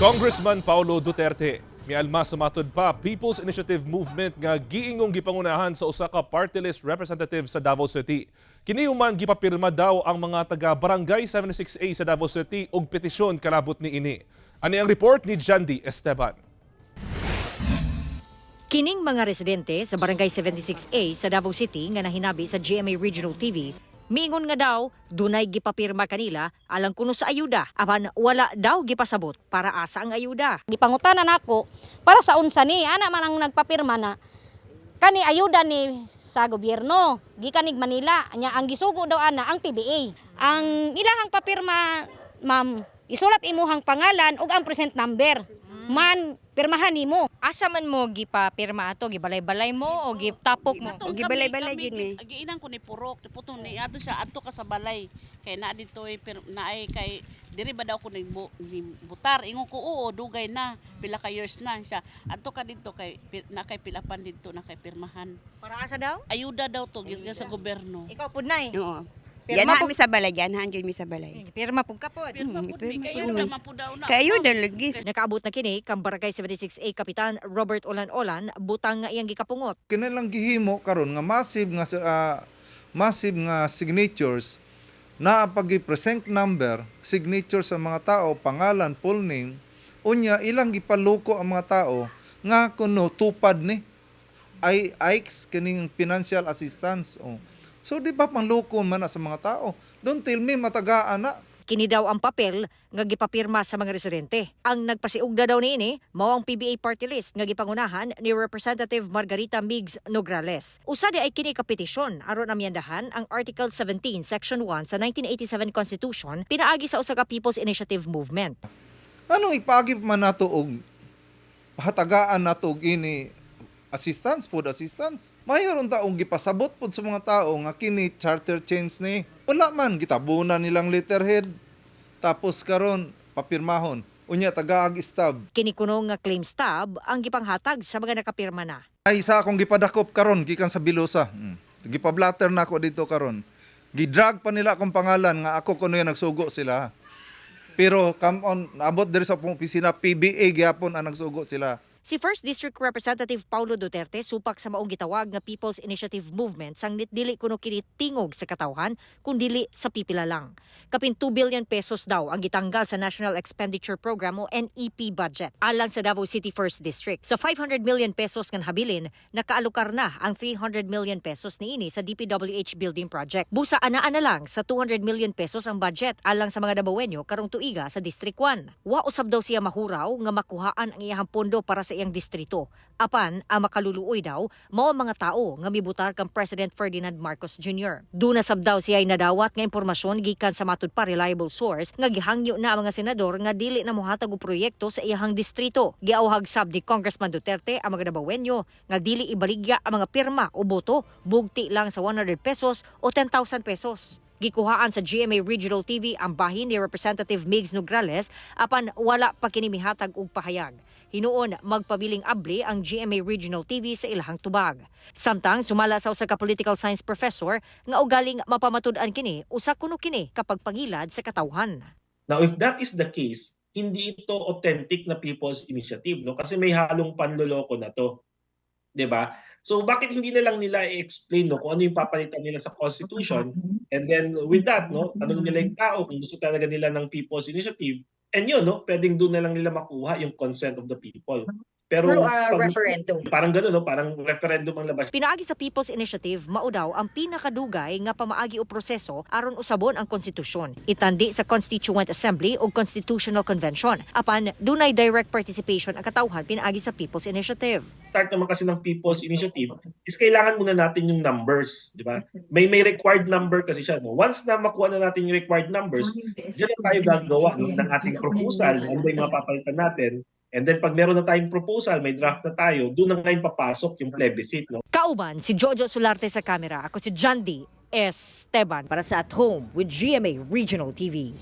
Congressman Paulo Duterte mialma sa matud pa People's Initiative Movement nga giingong gipangunahan sa usa ka party list representative sa Davao City. Kini human gipapirma daw ang mga taga Barangay 76A sa Davao City og petisyon kalabot niini. Ani ang report ni Jandy Esteban. Kining mga residente sa Barangay 76A sa Davao City nga nahinabi sa GMA Regional TV, miingon nga daw dunay gipapirma kanila alang kuno sa ayuda, apan wala daw gipasabot para asa ang ayuda. Gipangutana nako para sa unsa ni ana man ang nagpapirma na kani ayuda ni sa gobyerno gikan nig Manila nya ang gisugo daw ana ang PBA. Ang ilahang papirma, ma'am, isulat imuhang pangalan ug ang present number man pirmahan nimo. Asa man mo gipapirma ato, gibalay-balay mo o gitapok mo? Katong Gibalay-balay kami, yun eh. Giinan ko ni Purok, putong ni adto siya, adto ka sa balay. Kay naa dito eh, pero naay kay diri ba daw ko ni, ni butar. Ingon ko, oo, dugay na, pila ka years na siya. Adto ka dito kay na kay pilapan dito, na kay pirmahan. Para asa daw? Ayuda daw to gikan sa gobyerno. Ikaw pud nay. Oo. Pirma Yan mi sa balay, yan jud mi sa balay. Pirma pud ka pod. Pirma pud mi Pirma kay pud ayuda mi. man pud daw na. Kay ayuda lagi. Nakaabot na kini kang Barangay 76A Kapitan Robert Olan-Olan butang nga iyang gikapungot. Kinilang gihimo karon nga massive nga signatures na pag present number, signature sa mga tao, pangalan, full name, unya ilang gipaluko ang mga tao nga kuno tupad ni ay IKES kining financial assistance, oh. So di ba pangloko man na sa mga tao? Don't tell me matagaan na. Kini daw ang papel nga gipapirma sa mga residente. Ang nagpasiugda daw niini mao ang PBA party list nga gipangunahan ni Representative Margarita Migs Nograles. Usa di ay kini ka petisyon aron amyendahan ang Article 17 Section 1 sa 1987 Constitution pinaagi sa usa ka People's Initiative Movement. Anong ipagi man nato og hatagaan nato og ini assistance, food assistance? Mayor unta og gipasabot pod sa mga tao nga kini charter change ni. Wala man gitabunan nilang letterhead. Tapos karon papirmahon. Unya tagaag stab. Kini kuno nga claim stub ang gipanghatag sa mga nakapirma na. Ay sa akong gipadakop karon gikan sa Bilosa. Gipablatter na ako dito karon. Gidrag pa nila akong pangalan nga ako kuno yung nagsugo sila. Pero come on, naabot diri sa akong opisina, PBA gyapon ang nagsugo sila. Si First District Representative Paulo Duterte supak sa maong gitawag nga People's Initiative Movement sangnit dili kuno kini tingog sa katawhan kun dili sa pipila lang. Kapin 2 billion pesos daw ang gitanggal sa National Expenditure Program o NEP budget alang sa Davao City First District. Sa 500 million pesos nga habilin, nakaalokar na ang 300 million pesos niini sa DPWH building project. Busa anaa na lang sa 200 million pesos ang budget alang sa mga Dabawenyo karong tuiga sa District 1. Wa usab daw siya mahuraw nga makuhaan ang iyahang pondo para sa iyang distrito. Apan ang makaluluoy daw mao ang mga tao nga mibutar kang President Ferdinand Marcos Jr. Duna sab daw siya nadawat nga impormasyon gikan sa matud pa reliable source nga gihangyo na ang mga senador nga dili na mohatag og proyekto sa iyahang distrito. Giawhag sab ni Congressman Duterte ang mga Dabawenyo nga dili ibaligya ang mga pirma o boto bugti lang sa 100 pesos o 10,000 pesos. Gikuhaan sa GMA Regional TV ang bahin ni Representative Migs Nograles apan wala pa kini mihatag og pahayag. Hinuon magpabiling abli ang GMA Regional TV sa ilahang tubag. Samtang sumala sa usa ka political science professor nga ugaling mapamatud-an kini usa kuno kini kapag pangilad sa katawhan. Now, if that is the case, hindi ito authentic na people's initiative, no? Kasi may halong panloloko na to. 'Di ba? So bakit hindi na lang nila i-explain, no, kung ano yung papalitan nila sa constitution, and then with that, no, tanong nila yung tao kung gusto talaga nila ng people's initiative, and yun, no, pwedeng doon na lang nila makuha yung consent of the people. Pero Through a referendum. Parang gano'n, no, parang referendum ang labas. Pinaagi sa People's Initiative, mao daw ang pinakadugay nga pamaagi o proseso aron usabon ang konstitusyon. Itandi sa Constituent Assembly o Constitutional Convention. Apan dunay direct participation ang katawhan pinaagi sa People's Initiative. Start naman kasi ng people's initiative is kailangan muna natin yung numbers, di ba? May required number kasi siya, no? Once na makuha na natin yung required numbers, diyan na tayo gagawa, no, ng ating proposal, ano ba yung mga papalitan natin. And then pag meron na tayong proposal, may draft na tayo, doon na ngayon papasok yung plebiscite, no? Kauban si Jojo Solarte sa kamera. Ako si Jandy Esteban para sa At Home with GMA Regional TV.